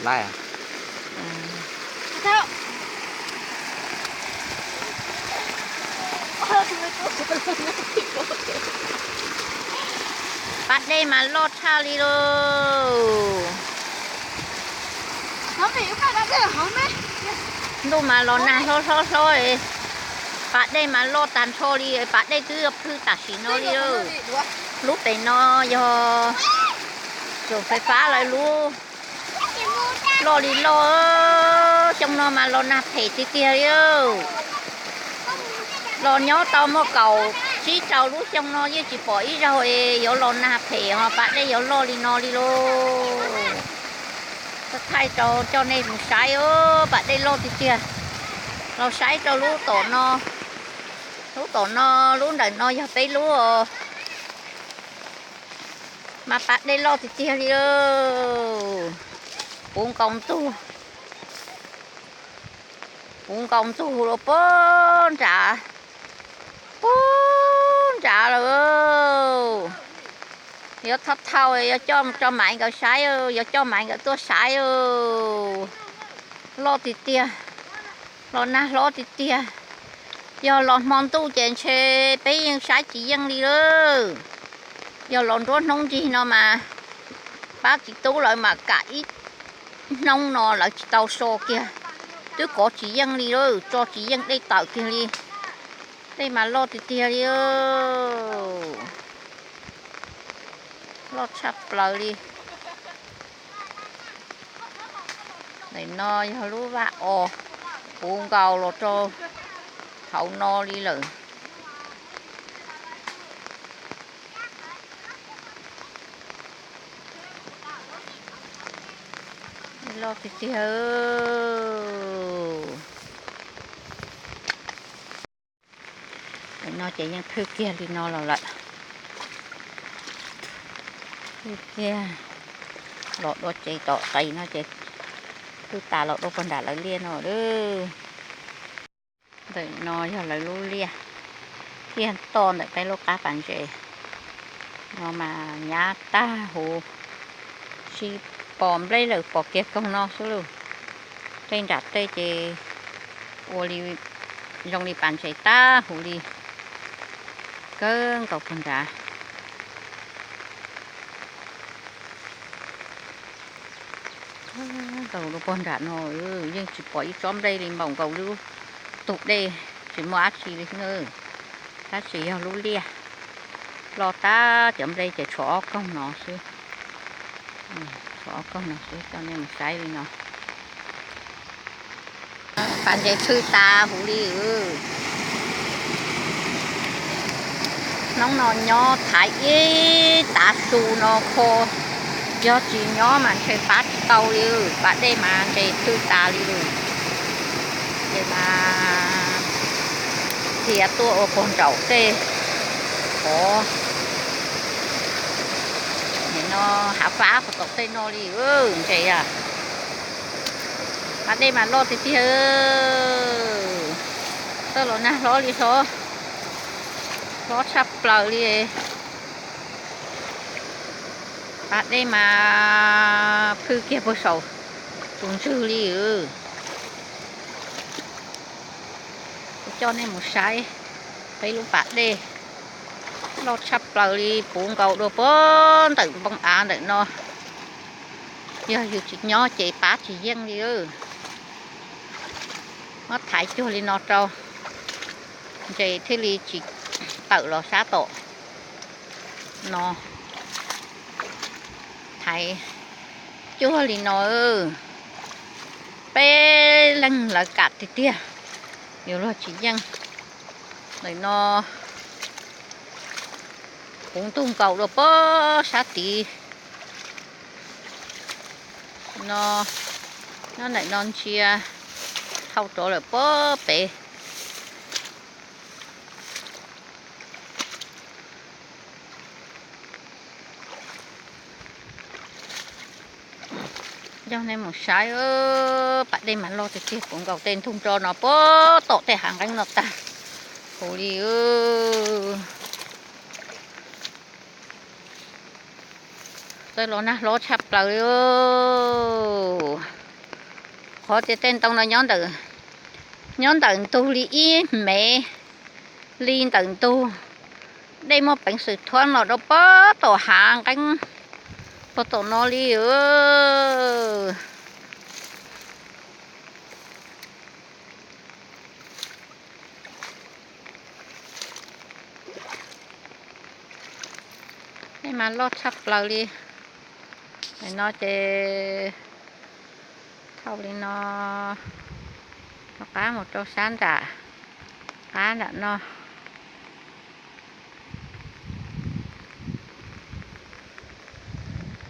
Laij. Pas dej mas loj tshaj li lauj. Ntuj mas los nag hlob hlob hlob, pas dej mas loj tag nrho li, pas dej twb phwj tam sim no li lauj. Lub pem no yog tsoom fais fab lawv lub, loj li loj. Xyoo no mas los nag phem tiag tiag li. Los nyob tau muaj kaum tsib rau lub xyoo no yeej tsis pom ib zaug es yuav los nag phem ho pas dej yuav loj li no li lauj. Thaij rau coj nej mus saib, pas dej loj tiag tiag. Los saib rau lub tom no, lub tom no, lub ntawm no yog peb lub os. Mas pas dej loj tiag tiag li, puv nkaus ntug, puv nkaus ntug los puag nrad, puag nrad lawm. Yuav thauj thauj, yuav coj mus rau Maiv nkawd saib, yuav coj Maiv nkawd tuaj saib. Loj tiag tiag, los nag hlob tiag tiag. Yog los hmo ntuj ces ntshe peb yeej saib tsis yeej li lawm. Yog los nruab hnub nrig no mas pab txiv tub lawv mam kam ib hnub no lawv tsis tau so kiag, twb kov tsis yeej li lawm, tso tsis yeej dej tawm kiag li. Dej mas loj tiag tiag li, loj tshaj plaws li. Ntawm no yog lub vaj os, puv nkaus los rau hauv no li lawm. Loj tiag tiag. Ntawm no ces yeej phwj kiag li no los lawm. Phwj kiag los dua ces tom qis no ces phwj tas los dua puag nram lawv liaj no lawm. Ntawm no yog lawv lub liaj, liaj toj ntawm peb lub qab pas ntses no mas nyab tag huv, tsis pom nplej lawm, pom kiag koog no xwb lauj. Tej nram tej ces ua li zoo li pas ntses tag huv li, kawg nkaus puag nrad. Nkaus lub puag nrad no yeej tsis pom ib tsob nplej li, npaum nkaus lub tus dej tsis muaj dab tsi li na. Tab sis yog lub liaj loj tag, cov nplej ces tshuav ob koog no xwb. Tshuav ob koog no xwb, coj nej mus saib li no. Pas ntses phwj tas huv li. Hnub no nyob thaiv ib tav su no kho, yog tsis nyob mas ntshe pab tsis tau li, pas dej mas ntses phwj tas li lawm. Ces mas dhia tuaj ua puag nraum tej qhov no, hav fab qhov tom tej no li ntses a. Pas dej mas loj tiag tiag, txawj los nag hlob li hlob, hlob tshaj plaws li. Pas dej mas phwj kiag puag saum tus ntswg li. Kuv coj nej mus saib peb lub pas dej loj tshaj plaws li, puv nkaus dua puag ntawm npoo av ntawm no. Yog yus tsis nyob ces pab tsis yeej li. Muab thaiv cuag li no rau, ntses thiaj li tsis tawm los sab tom no. Thaiv cuag li no, peb leeg lawv kam tiag tiag, yuav luag tsis yeej. Ntawm no puv ntug nkaus dua puag sab tid no, nyob ntawm no ntsia dhau rov lawm puag pem. Coj nej mus saib, pas dej mas loj tiag tiag, puv nkaus tej ntug nro no puag tom tej hav nqeeb no tag huv li. Txawj los nag hlob tshaj plaws li. Qhov tias tej ntoo no nyob ntawm, nyob ntawm ntug li ib mev li ntawm ntug. Dej muaj peev xwm thob los rau pem tom hav nqeeb, pem tom no li. Dej mas loj tshaj plaws li. Nim no ces thauj li no rov qab mus rau sab nram qab nram no.